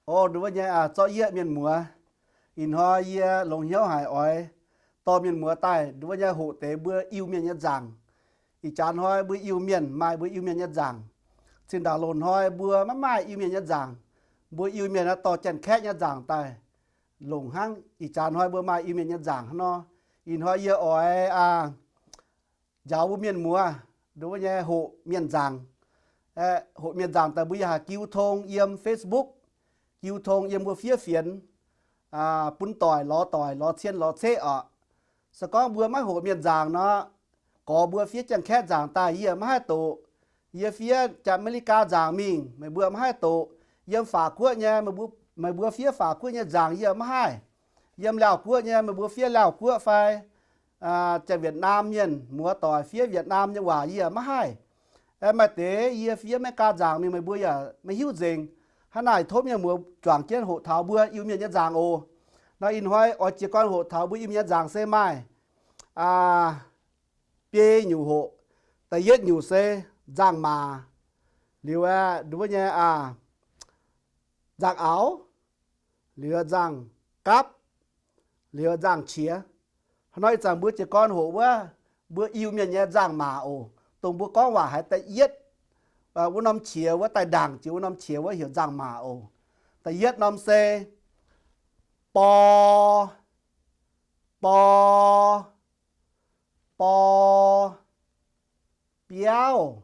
O, nduov nyei zorqv yieqv mienh muoz. Ih hnoi yie longx hnyouv haic oix dorh mienh muoz daaih nduov nyei hoqc deix mbuo Iu-Mienh nyei nzaangc. Ih jaax hnoi mbuo Iu-Mienh maaih mbuo Iu-Mienh nyei nzaangc. Zinh ndaangc loz-hnoi mbuo maiv maaih Iu-Mienh nyei nzaangc. Mbuo Iu-Mienh naaiv dorh Janx-Kaeqv nyei nzaangc daaih longc hnangv. Ih jaax hnoi mbuo maaih Iu-Mienh nyei nzaangc hnangv nor. Ih hnoi yie oix njaaux mbuo mienh muoz nduov nyei hoqc mienh nzaangc. Hoqc mienh nzaangc daaih mbuo yaac haih jiu tong yiem Facebook, jiu tong yiem mbuo fiev fienx, bun doic lorz doic, lorz cien lorz ceqv oc. Se gorngv mbuo maiv hoqc mienh nzaangc nor, gorx mbuo fiev Janx-Kaeqv nzaangc daaih yie maiv haih doqc. Yie fiev Janx-America nzaangc mingh, meih mbuo maiv haih doqc. Yiem Faatv Guoqv nyei, meih mbuo fiev Faatv Guoqv nyei nzaangc yie maiv haih. Yiem Laauh Guoqv nyei, meih mbuo fiev Laauh Guoqv fai Janx-Vietnam mienh muoz doic fiev Vietnam nyei waac yie maiv haih. Maaih deix yie fiev America nzaangc mingh meih mbuo yaac maiv hiuv nzengc. Hnangv naaic tov mienh muoz juangc jienv hoqc taux mbuo Iu-Mienh nyei nzaangc oc. Nor ih hnoi oix jiez gorn hoqc taux mbuo Iu-Mienh nyei nzaangc se maaih biei nyungc hoqc. Da'yietv nyungc se nzangc-maac, liuz aeqv, nduov nyei aah, nzangc-aaux, liuz nzangc-gapv, liuz nzangc-qiex. Hnoi ih zanc mbuo jiez gorn hoqc wuov mbuo Iu-Mienh nyei nzangc-maac oc. Dongh mbuo gorngv waac haiz da'yietv wuov norm qiex wuov daaih ndaangc jiex wuov norm qiex wuov heuc nzangc-maac oc. Da'yietv norm se bor, bor, bor, biauv.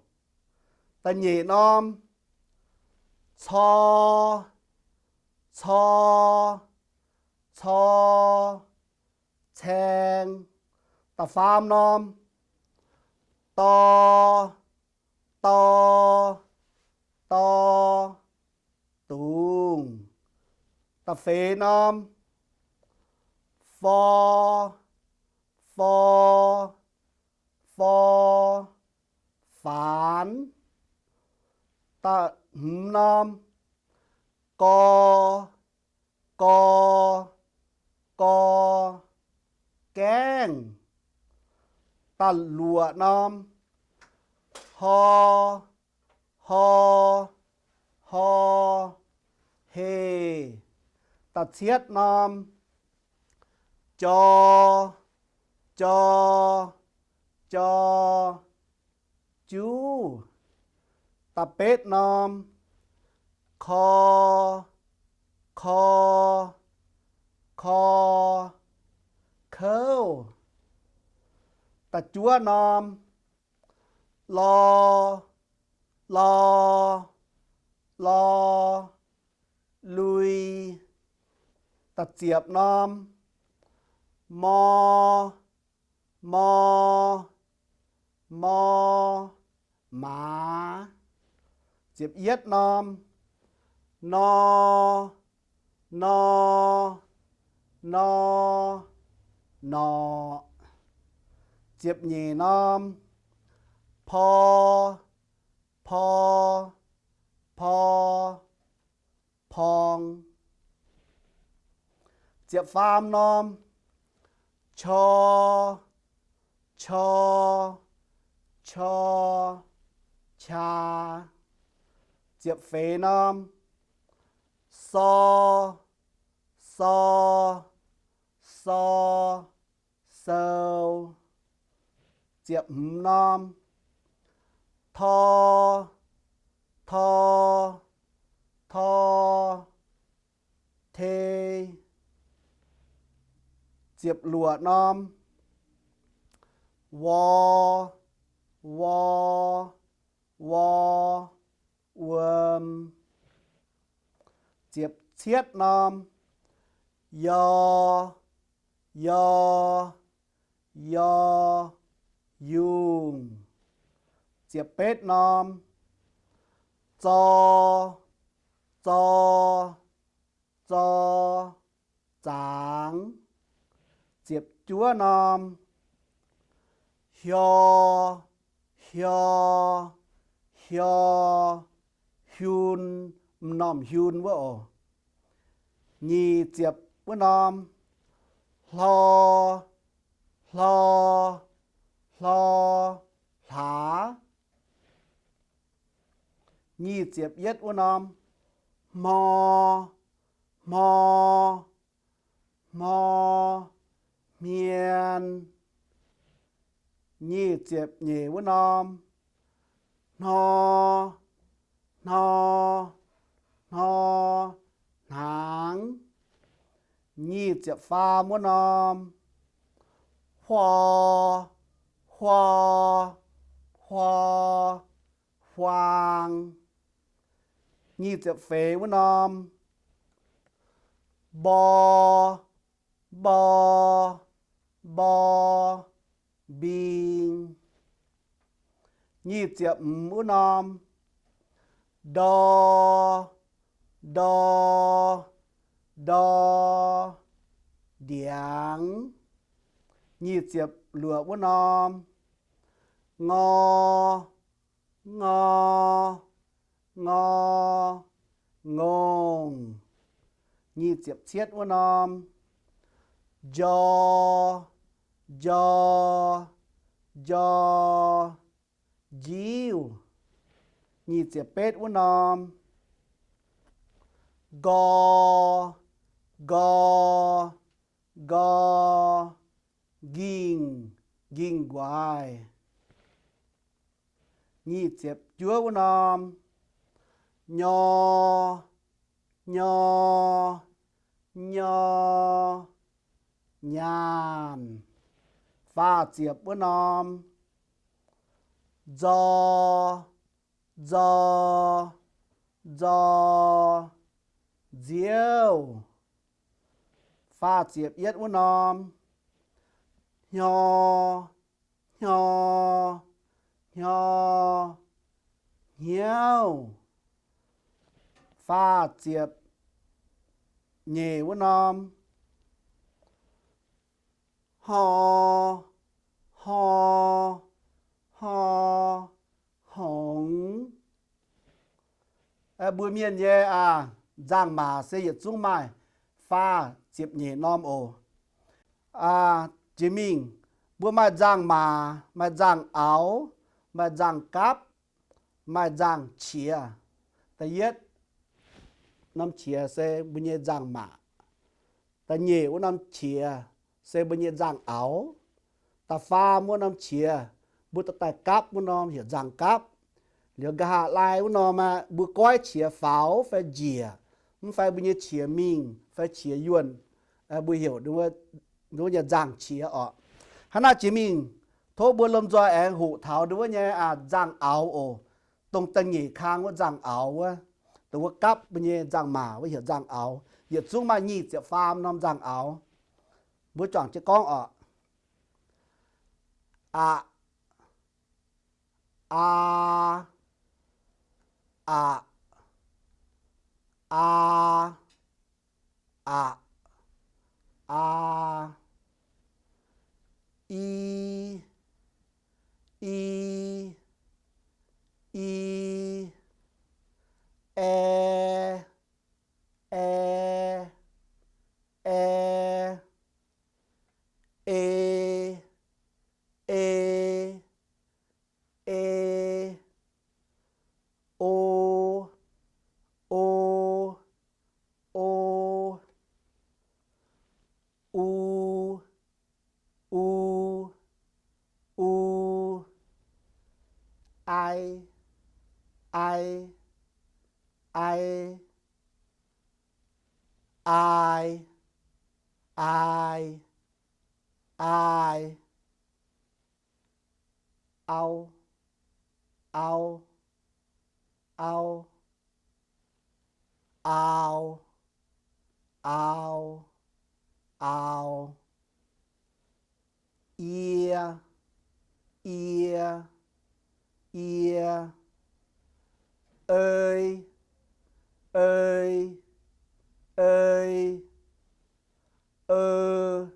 Da'nyeic norm cor, cor, cor, caeng. Da'faam norm dor, dor, dor, dungz. Da'feix norm for, for, for, faanx. Da'hmz norm gor, gor, gor, gaengh. Da'luoqc norm hor, hor, hor, heh. Da'cietv norm jor, jor, jor, juv. Da'betv norm kor, kor, kor, kouv. Da'juov norm lor, lor, lor, lui. Da'ziepc norm mor, mor, mor, maaz. Ziepc yietv norm nor, nor, nor, norqc. Ziepc nyeic norm por, por, por, porng. Ziepc faam norm cor, cor, cor, caa. Ziepc feix norm sor, sor, sor, sou. Ziepc hmz norm tor, tor, tor, te. Ziepc luoqc norm wor, wor, wor, wuom. Ziepc cietv norm yor, yor, yor, yungh. Ziepc betv norm zor, zor, zor, zaangz. Ziepc juov norm hior, hior, hior, hiun, m'normh hiun wuov oc. Nyic ziepc wuov norm hlor, hlor, hlor, hlaax. Nyic ziepc yietv wuov norm Hmor, hmor, hmor, hmien. Nyic ziepc nyeic wuov norm, hnor, hnor, hnor, hnaangx. Nyic ziepc faam wuov norm, huor, huor, huor, huaang. Nyic ziepc feix wuov norm, mbor, mbor, mbor, mbing. Nyic ziepc hmz wuov norm, ndor, ndor, ndor, ndiangx. Nyic ziepc luoqc wuov norm, ngor, ngor, ngor, ngongh. Nyic ziepc cietv wuov norm, njor, njor, njor, njiuv. Nyic ziepc betv wuov norm, nqor, nqor, nqor, nqingh, nqingh nquaix. Nyic ziepc juov wuov norm, nyor, nyor, nyor, nyaanh. Faah ziepc wuov norm, nzor, nzor, nzor, nziouv. Faah ziepc yietv wuov norm, hnyor, hnyor, hnyor, hnyouv. Faah ziepc nyeic wuov norm, hor, hor, hor, hngongx. Mbuo mienh nyei aac, nzangc-maac se yietc zungv maaih faah ziepc nyeic norm oc. Jiex mingh, mbuo maaih nzangc-maac, maaih nzangc-aaux, maaih nzangc-gapv, maaih nzangc-qiex. Da'yietv norm qiex se mbuo nyei nzangc-maac. Da'nyeic wuov norm qiex se mbuo nyei nzangc-aaux. Da'faam wuov norm qiex, mbuo dorh daaih gapv wuov norm heuc nzangc-gapv. Liuz nqa'haav laai wuov norm aeqv, mbuo goiv qiex faaux fai njiec, mv fai mbuo nyei qiex mingh fai qiex yuonh, mbuo heuc wuov nyei nzangc-qiex oc. Hnangv naaiv jiex mingh, tov mbuo lomh nzoih aengx hoqc taux ndon wuov nyei nzangc-aaux oc. Dongh da'nyeic kang wuov nzangc-aaux wuov, dongh wuov gapv mbuo nyei nzangc-maac wuov heuc nzangc-aaux. Yietc zungv maaih nyic ziepc faam norm nzangc-aaux. Mbuo juangc jienv gorngv oc. Aqc, aa, aqc, aa, aqc, aa, i, i, i, ae, ae, ae, e, e, e, o, o, o, u, u, u, ai, ai, ai, ai, ai, ai, au, au, au, aau, aau, aau, ie, ie, ie, ei, ei, ei, eu,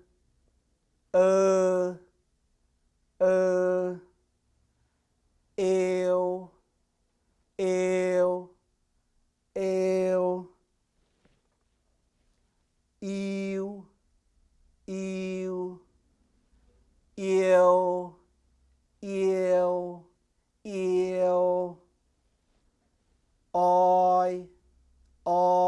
eu, eu, eu, eu, eu, iu, iu, ieu, ieu, ieu, oi, oi,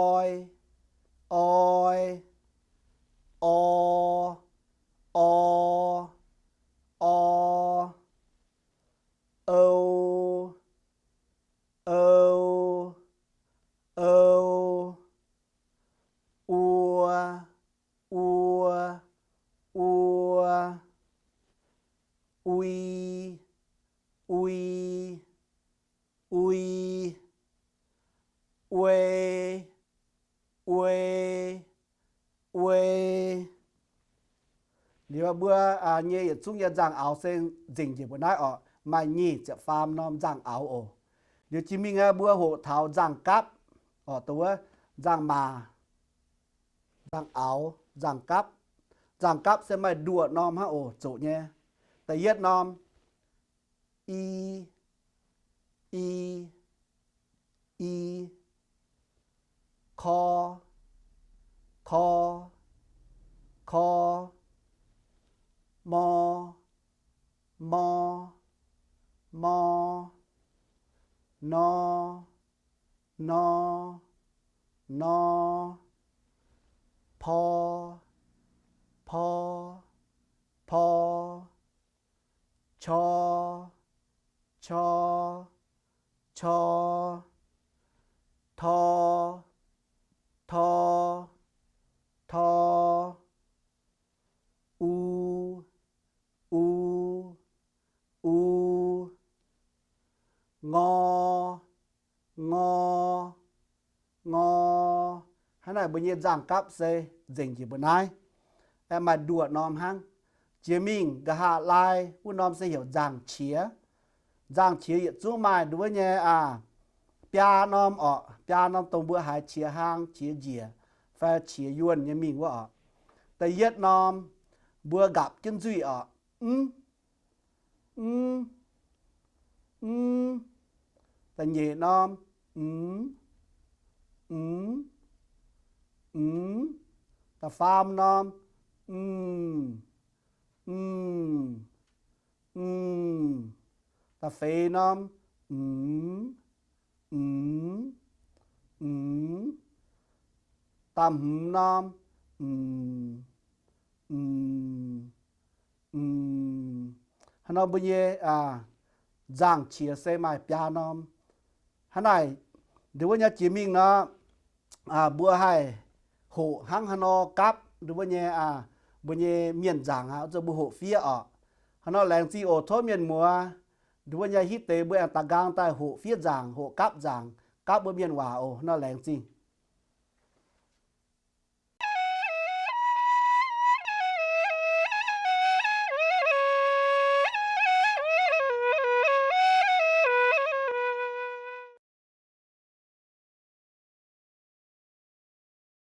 uei, uei, uei. Liuz mbuo nyei yietc zungv nyei nzangc-aaux se nzengc njiec mbuo naaiv oc. Maaih nyic ziepc faam norm nzangc-aaux oc. Liuz jiex mingh aqv, mbuo hoqc taux nzangc-gapv oc, dongh wuov nzangc-maac, nzangc-aaux, nzangc-gapv. Nzangc-gapv se maaih nduoqc norm hnangv oc, zoqc nyei. Da'yietv norm, i, i, i, kor, kor, kor, mor, mor, mor, nor, nor, nor, por, por, por, cor, cor, cor, tor, tor, tor, u, u, u, ngor, ngor, ngor. Hnangv naaic mbuo nyei nzangc-gapv se nzengc njiec mbuo naaiv. Aeqv, maaih nduoqc norm hnangv. Jiex mingh nqa'haav laai wuov norm se heuc nzangc-qiex. Nzangc-qiex yietc zungv maaih nduov nyei aqv, biaa norm oc. Biaa norm dongh mbuo haiz qiex hlang, qiex njiec, fai qiex yuonh nyei mingh wuov oc. Da'yietv norm, mbuo nqapc jienv nzuih oc. M, m, m. Da'nyeic norm, m, m, m. Da'faam norm, m, m, m. Da'feix norm, m, m, m. Da'hmz norm, m, m, m. Hnangv nor mbuo nyei nzangc-qiex se maaih biaa norm. Hnangv naaic, ndongc wuov nyei jiex mingh nor, mbuo haih hoqc hnangv haaix nor gapv ndongc wuov nyei, mbuo nyei mienh nzaangc aqv, zuqc mbuo hoqc fiev oc. Hnangv nor laengz zingh oc, tov mienh muoz ndongc wuov nyei hitv deix mbuo aengx da'nqaang daaih hoqc fiev nzaangc, hoqc gapv nzaangc, gapv mbuo mienh waac oc. Hnangv nor laengz zingh.